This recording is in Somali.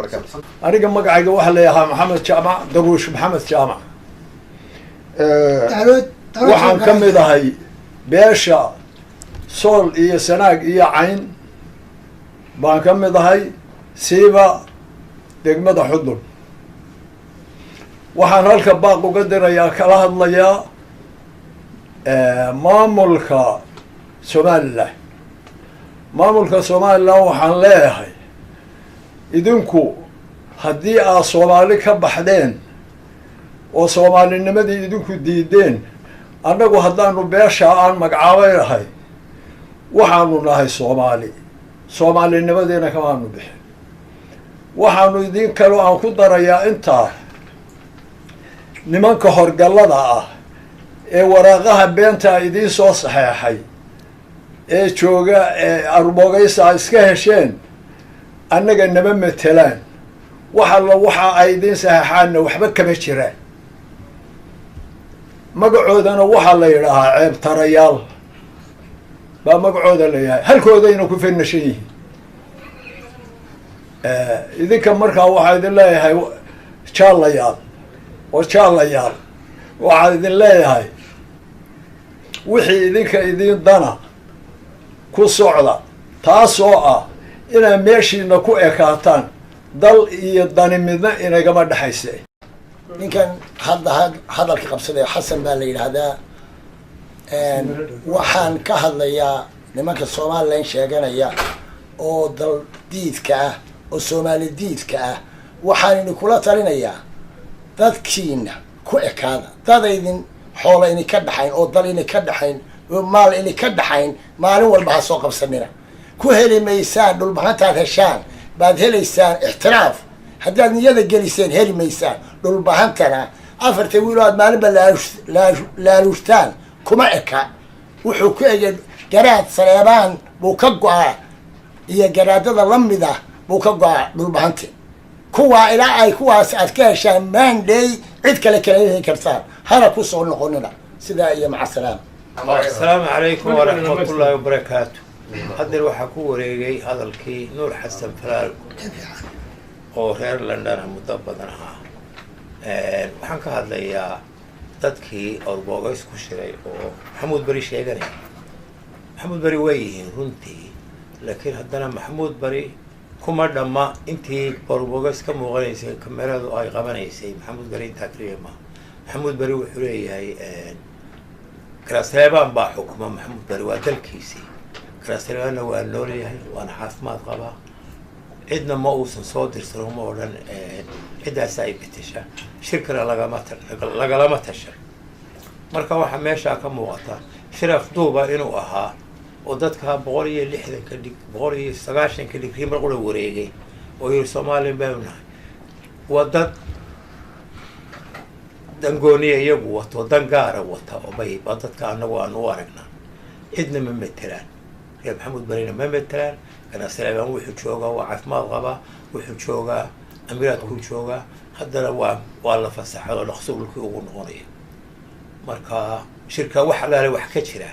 Wabarakaatu. Aniga magacayga waxaa la yahaa Maxamed Jaamac Daruush Maxamed Jaamac. Waxaan ka mid ahay beesha Sool iyo Sanaag iyo Cayn baan ka mid ahay, siiba degmada Xudun. Waxaan halka baaq uga dirayaa, kala hadlayaa maamulka Somaliland. Maamulka Somaliland waxaan leeyahay, idinku haddii aad Soomaali ka baxdeen oo soomaalinimadii idinku diideen, annagu haddaanu beeshaa aan magacaabaynahay waxaanu nahay Soomaali, soomaalinimadiina kamaanu bixin. Waxaanu idin kaloo aan ku darayaa intaa, nimanka horgallada ah ee waraaqaha beentaa idiin soo saxeexay ee jooga ee arboogaysa iska hesheen, annaga nama matelaan. Wax alla waxa ay idiin saxeexaanna waxba kama jiraan. Magacoodana waxaa la yidhaahaa ceebtarayaal baa magacooda la yahay, halkoodayna ku fenashan yihiin. Idinka markaa waxaa idin leeyahay, jaalayaal oo jaalayaal, waxaa idin leeyahay wixii idinka idiin dana ku socda, taasoo ah inaad meeshiina ku ekaataan. Dal iyo dani midna inagama dhexayse. Ninkan hadda hadalka qabsaday Xasan baa la yidhaahdaa. Waxaan ka hadlayaa nimanka Somaliland sheeganaya oo dal diidka ah oo Soomaali diidka ah. Waxaan idinkula talinayaa, dadkiina ku ekaada. Dadaydin xoola idinka dhaxayn oo dal idinka dhaxayn oo maal idinka dhaxayn maalin walba ha soo qabsanina. Ku heli maysaan. Dhulbahantaad heshaan baad helaysaan ixtiraaf. Haddaad niyada geliseen, heli maysaan. Dhulbahantana afarta wiilo aad maalinba laaluushtaan kuma eka. Wuxuu ku egay Garaad Saleebaan buu ka go-aa iyo garaadada lamid ah buu ka go-aa Dhulbahante. Kuwaa ilaa ay kuwaas aad ka heshaan mandate, cid kale kala heli kartaan hana kusoo noqonina. Sidaa iyo maca salaama. Asalaamu calaykum waraxmatullaahi wabarakaatu. Haddeer waxaa ku wareegay hadalkii Nuur Xasan Falaal oo reer London muddo badan ahaa. Waxaan ka hadlayaa dadkii Orboogays ku shiray oo Maxamuud Beri sheeganaya. Maxamuud Beri way yihiin runtii, laakiin haddana Maxamuud Beri kuma dhamma intii Orboogays ka muuqanaysay, kameradu ay qabanaysay. Maxamuud Beri intaa keliya maaha. Maxamuud Beri wuxuu leeyahay Garaad Saleebaan baa xukuma. Maxamuud Beri waa dalkiisii. Garaad Saleebaanna waa noolyahay, waana caafimaad qabaa. Cidna ma uusan soo dirsan, uma odhan ciddaasa ay betesha. Shirkana lagalama tashan. Marka waxaa meeshaa ka muuqata shiraf duuba inuu ahaa oo dadka 160-ka dhig 190-ka digrii mar qura wareegay oo yiri Soomaaliya baynu nahay. Waa dad dangooniya iyagu wato, dan gaara wata oo bay baa dadka anagu aan u aragnaa. Cidna ma metelaan, reer Maxamuud Barina ma metelaan. Garaad Saleebaan wuxuu joogaa, waa caafimaad qabaa, wuxuu joogaa Amiiraadkuu joogaa. Haddana waa la fasaxay oo dhaqso dhulkii ugu noqonaya. Marka shirka wax alaale wax ka jira.